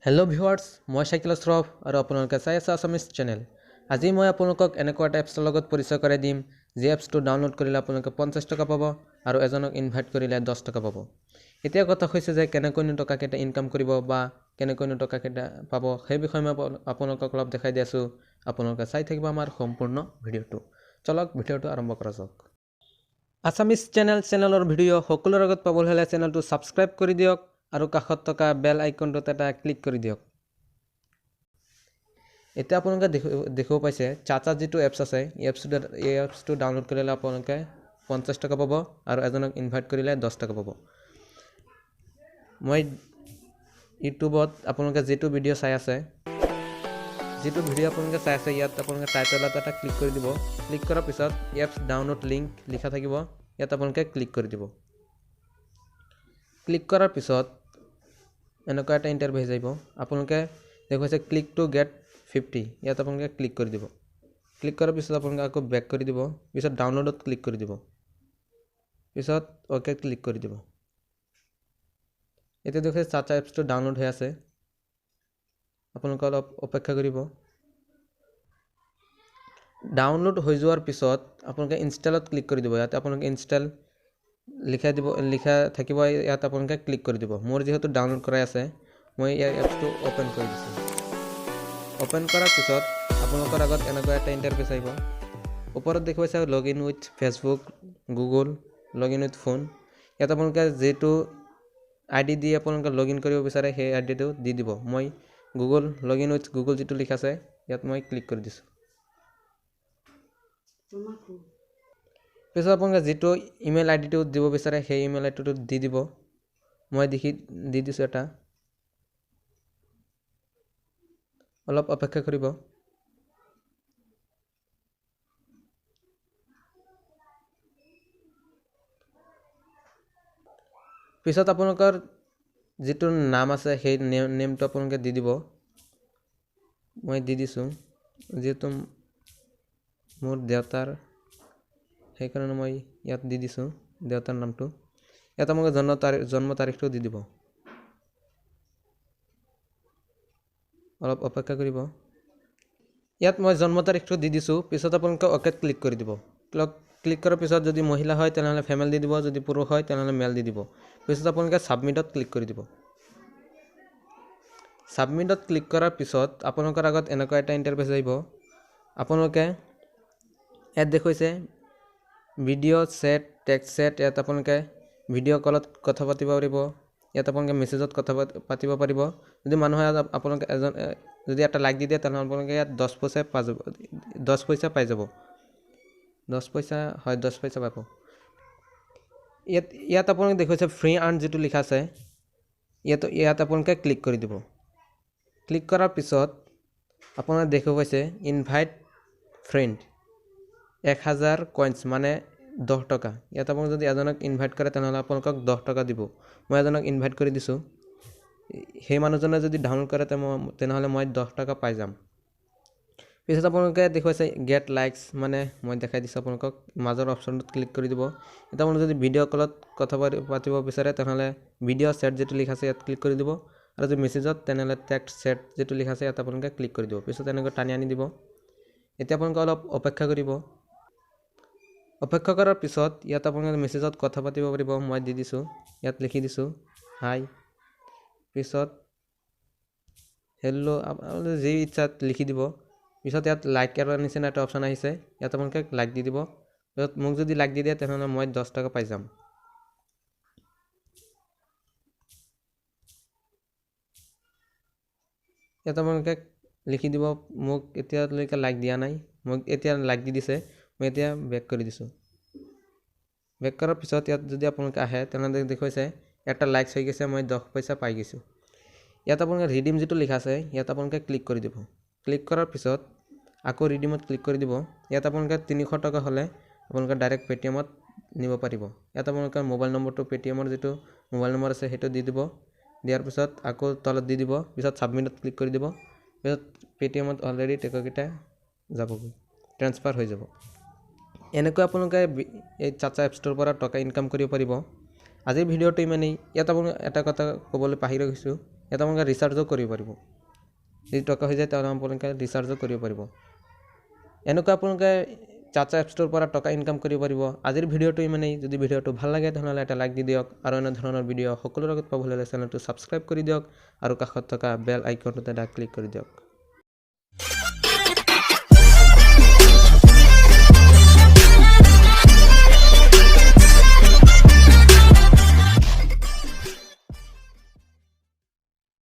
Hello' viewers, মই শাকিল আশ্ৰফ আৰু আপোনালোকে চাই আছে আছামিজ চেনেল। আজি মই আপোনালোকক এনেকুৱা এটা এপছৰ লগত পৰিচয় কৰাই দিম, যি এপছটো ডাউনলোড কৰিলে আপোনালোকে 50 টকা পাব আৰু এজনক ইনভাইট কৰিলে 10 টকা পাব। এতিয়া কথা হৈছে যে কেনেকৈনো টকাকেইটা ইনকাম কৰিব বা কেনেকৈনো টকাকেইটা পাব, সেই বিষয়ে মই আপোনালোকক অলপ দেখাই দি আছোঁ। আপোনালোকে চাই থাকিব আমাৰ সম্পূৰ্ণ ভিডিঅ'টো। চলক ভিডিঅ'টো আৰম্ভ কৰা যাওক। আছামিজ চেনেলৰ ভিডিঅ' সকলোৰে আগত পাবলৈ হ'লে চেনেলটো ছাবস্ক্ৰাইব কৰি দিয়ক আৰু কাষত থকা বেল আইকনটোত এটা ক্লিক কৰি দিয়ক। এতিয়া আপোনালোকে দেখিব পাইছে চাচা যিটো এপছ আছে, এই এপছটো ডাউনলোড কৰিলে আপোনালোকে 50 টকা পাব আৰু এজনক ইনভাইট কৰিলে 10 টকা পাব। মই ইউটিউবত আপোনালোকে যিটো ভিডিঅ' চাই আছে, যিটো ভিডিঅ' আপোনালোকে চাই আছে, ইয়াত আপোনালোকে টাইটেলত এটা ক্লিক কৰি দিব। ক্লিক কৰাৰ পিছত এপছ ডাউনলোড লিংক লিখা থাকিব, ইয়াত আপোনালোকে ক্লিক কৰি দিব। ক্লিক কৰাৰ পিছত এনেকুৱা এটা ইণ্টাৰফেচ আহিব। আপোনালোকে দেখুৱাইছে ক্লিক টু গেট 50, ইয়াত আপোনালোকে ক্লিক কৰি দিব। ক্লিক কৰাৰ পিছত আপোনালোকে আকৌ বেক কৰি দিব, পিছত ডাউনলোডত ক্লিক কৰি দিব, পিছত অ'কে ক্লিক কৰি দিব। এতিয়া দেখুৱাইছে চাচা এপছটো ডাউনলোড হৈ আছে, আপোনালোকে অলপ অপেক্ষা কৰিব। ডাউনলোড হৈ যোৱাৰ পিছত আপোনালোকে ইনষ্টলত ক্লিক কৰি দিব। ইয়াতে আপোনালোকে ইনষ্টল লিখা দিব, লিখা থাকিব, ইয়াত আপোনালোকে ক্লিক কৰি দিব। মোৰ যিহেতু ডাউনলোড কৰাই আছে, মই ইয়াৰ এপছটো অ'পেন কৰি দিছোঁ। অ'পেন কৰাৰ পিছত আপোনালোকৰ আগত এনেকুৱা এটা ইণ্টাৰফেচ আহিব। ওপৰত দেখুৱাইছে log in with Facebook, Google, log in with phone. ইয়াত আপোনালোকে যিটো আই ডি দি আপোনালোকে লগ ইন কৰিব বিচাৰে সেই আই ডিটো দি দিব। মই Google, log in with Google যিটো লিখা আছে ইয়াত মই ক্লিক কৰি দিছোঁ। পিছত আপোনালোকে যিটো ইমেইল আই ডিটো দিব বিচাৰে সেই ইমেইল আই ডিটো দি দিব। মই দি দিছোঁ এটা। অলপ অপেক্ষা কৰিব। পিছত আপোনালোকৰ যিটো নাম আছে সেই নেমটো আপোনালোকে দি দিব। মই দি দিছোঁ, যিহেতু মোৰ দেউতাৰ, সেইকাৰণে মই ইয়াত দি দিছোঁ দেউতাৰ নামটো। ইয়াত আপোনালোকে জন্ম তাৰিখটো দি দিব। অলপ অপেক্ষা কৰিব। ইয়াত মই জন্ম তাৰিখটো দি দিছোঁ। পিছত আপোনালোকে অ'কেত ক্লিক কৰি দিব। ক্লিক কৰাৰ পিছত যদি মহিলা হয় তেনেহ'লে ফেমেল দি দিব, যদি পুৰুষ হয় তেনেহ'লে মেল দি দিব। পিছত আপোনালোকে ছাবমিটত ক্লিক কৰি দিব। ছাবমিটত ক্লিক কৰাৰ পিছত আপোনালোকৰ আগত এনেকুৱা এটা ইণ্টাৰফেচ আহিব। আপোনালোকে ইয়াত দেখুৱাইছে ভিডিঅ' চেট, টেক্সট চেট। ইয়াত আপোনালোকে ভিডিঅ' কলত কথা পাতিব পাৰিব, ইয়াত আপোনালোকে মেছেজত কথা পাতিব পাৰিব। যদি মানুহে আপোনালোকে এজন যদি এটা লাইক দি দিয়ে তেনেহ'লে আপোনালোকে ইয়াত 10 পইচা পাই যাব, 10 পইচা পাই যাব, 10 পইচা হয়, 10 পইচা পাব। ইয়াত আপোনালোকে দেখুৱাইছে ফ্ৰী আৰ্ণ যিটো লিখা আছে, ইয়াত আপোনালোকে ক্লিক কৰি দিব। ক্লিক কৰাৰ পিছত আপোনালোকে দেখুৱাইছে ইনভাইট ফ্ৰেণ্ড 1000 কইনছ, মানে 10 টকা। ইয়াত আপোনালোকে যদি এজনক ইনভাইট কৰে তেনেহ'লে আপোনালোকক 10 টকা দিব। মই এজনক ইনভাইট কৰি দিছোঁ, সেই মানুহজনে যদি ডাউনলোড কৰে তেনেহ'লে মই 10 টকা পাই যাম। পিছত আপোনালোকে দেখুৱাইছে গেট লাইকছ, মানে মই দেখাই দিছোঁ আপোনালোকক, মাজৰ অপশ্যনটোত ক্লিক কৰি দিব। এতিয়া আপোনালোকে যদি ভিডিঅ' কলত কথা পাতিব বিচাৰে তেনেহ'লে ভিডিঅ' চেট যিটো লিখা আছে ইয়াত ক্লিক কৰি দিব, আৰু যদি মেছেজত তেনেহ'লে টেক্সট চেট যিটো লিখা আছে ইয়াত আপোনালোকে ক্লিক কৰি দিব। পিছত এনেকৈ টানি আনি দিব। এতিয়া আপোনালোকে অলপ অপেক্ষা কৰিব। অপেক্ষা কৰাৰ পিছত ইয়াত আপোনালোকে মেছেজত কথা পাতিব পাৰিব। মই দি দিছোঁ, ইয়াত লিখি দিছোঁ হাই, পিছত হেল্ল', আপোনালোকে যি ইচ্ছাত লিখি দিব। পিছত ইয়াত লাইক কৰাৰ নিচিনা এটা অপশ্যন আহিছে, ইয়াত আপোনালোকে লাইক দি দিব। পিছত মোক যদি লাইক দি দিয়ে তেনেহ'লে মই 10 টকা পাই যাম। ইয়াত আপোনালোকে লিখি দিব, মোক এতিয়ালৈকে লাইক দিয়া নাই, মোক এতিয়া লাইক দি দিছে, মই এতিয়া বেক কৰি দিছোঁ। বেক কৰাৰ পিছত ইয়াত যদি আপোনালোকে আহে তেনেহ'লে দেখুৱাইছে এটা লাইকছ হৈ গৈছে, মই 10 পইচা পাই গৈছোঁ। ইয়াত আপোনালোকে ৰিডিম যিটো লিখা আছে ইয়াত আপোনালোকে ক্লিক কৰি দিব। ক্লিক কৰাৰ পিছত আকৌ ৰিডিমত ক্লিক কৰি দিব। ইয়াত আপোনালোকে 300 টকা হ'লে আপোনালোকে ডাইৰেক্ট পে'টিএমত নিব পাৰিব। ইয়াত আপোনালোকে মোবাইল নম্বৰটো, পে'টিএমৰ যিটো মোবাইল নম্বৰ আছে সেইটো দি দিব। দিয়াৰ পিছত আকৌ তলত দি দিব, পিছত ছাবমিটত ক্লিক কৰি দিব। পিছত পে'টিএমত অলৰেডি টকাকেইটা যাবগৈ, ট্ৰেন্সফাৰ হৈ যাব। এনেকৈ আপোনালোকে এই চাচা এপছটোৰ পৰা টকা ইনকাম কৰিব পাৰিব। আজিৰ ভিডিঅ'টো ইমানেই। ইয়াত আপোনালোকে এটা কথা ক'বলৈ পাহৰি গৈছোঁ, ইয়াত আপোনালোকে ৰিচাৰ্জো কৰিব পাৰিব। যদি টকা হৈ যায়, তেতিয়াহ'লে আপোনালোকে ৰিচাৰ্জো কৰিব পাৰিব। এনেকুৱা আপোনালোকে চাচা এপছটোৰ পৰা টকা ইনকাম কৰিব পাৰিব। আজিৰ ভিডিঅ'টো ইমানেই। যদি ভিডিঅ'টো ভাল লাগে, তেনেহ'লে এটা লাইক দি দিয়ক আৰু এনেধৰণৰ ভিডিঅ' সকলোৰে আগত পাবলৈ হ'লে চেনেলটো ছাবস্ক্ৰাইব কৰি দিয়ক আৰু কাষত থকা বেল আইকনটোত এটা ক্লিক কৰি দিয়ক।